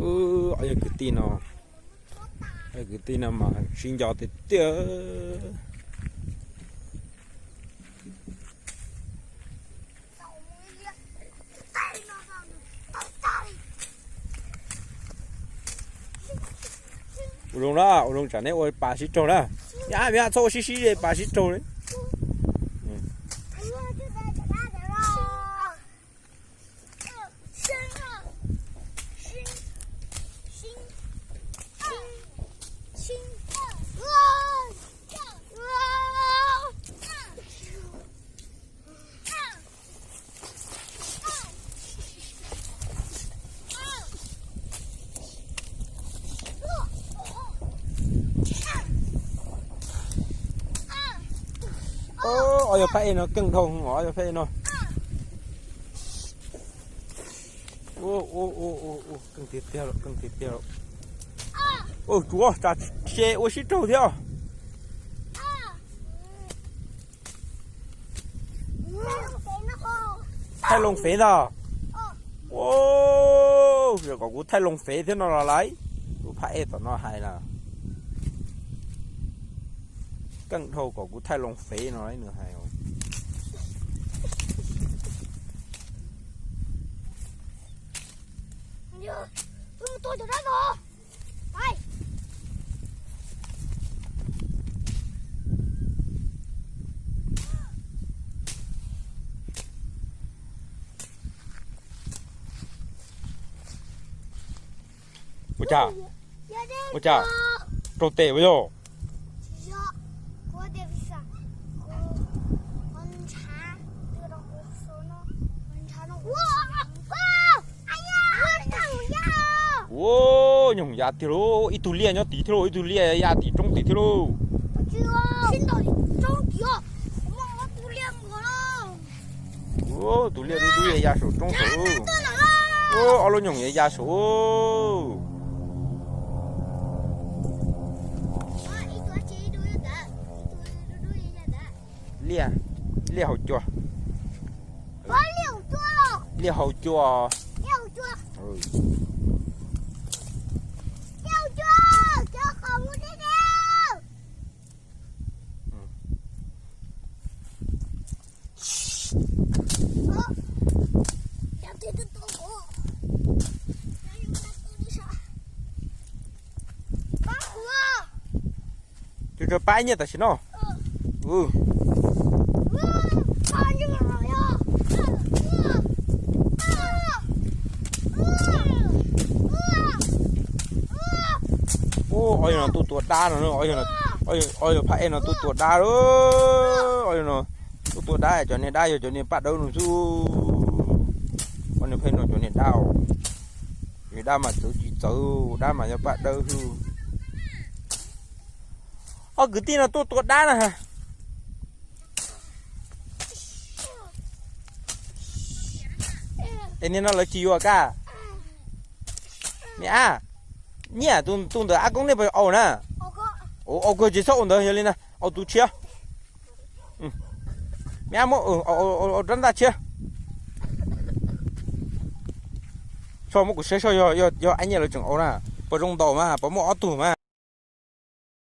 Ub, ob yog kwv tij no, ob yog kwv tij no mas sib nco tiag tiag. Ua zoo na, ua zoo tsam neb ua pas sib raug na. Yam, yam, txhob ua sib sib ze pas sib raug li. Ob yog phab ej no keej dhau, ob yog phab ej no. Ua, ua, ua, ua, ua, keej tiag tiag lawm, keej tiag tiag lawm. Ua, tsuav tsam se ua sib raug thiab. Thaij loo fev ntag. Ua, kom kuv thaij loo fev thiab no los laiv. Tus phab ej tom no hais na. Keej dhau kom kuv thaij loo fev no nws hais. Ua cas? Ua cas? Raug tes ua yog? Ua, nyuag ya tiag lauj, ib tug liaj nyob tid thiab lauj, ib tug liaj ya tim roob tid thiab lauj. Ua, tus liaj dub dub ya saum roob saud. Ua, ob lub nyoog ya saud. Liaj, liaj hauv cua. Liaj hauv cua. Tsuas tsuas pab ib nyiaj tam sim no. Ua, ob yawg no tuaj tua dab no, ob yawg phab ej no tuaj tua dab lauj. Ob yawg no tuaj tua dab, cov niag dab yog cov niag paj dawb no xwb. Ob niag phab ej no cov niag dab, cov niag dab mas txawv tsis txawv, dab mas yog paj dawb xwb. Ob kwv tij no tuaj tua dab na. Es niag no lawv tsis yuav koj? Me ab, nyiaj tus ntawm ab koob nej puas au na? Au kawg, tsis txhob au ntawd, yog li na au tus tshiab. Me ab, muab rab ntaj tshiab. Soj muab kuv saib soj, yog ab nyiaj lawv tseem au na, puas zoo ntaus mas puas muaj ob tug mas.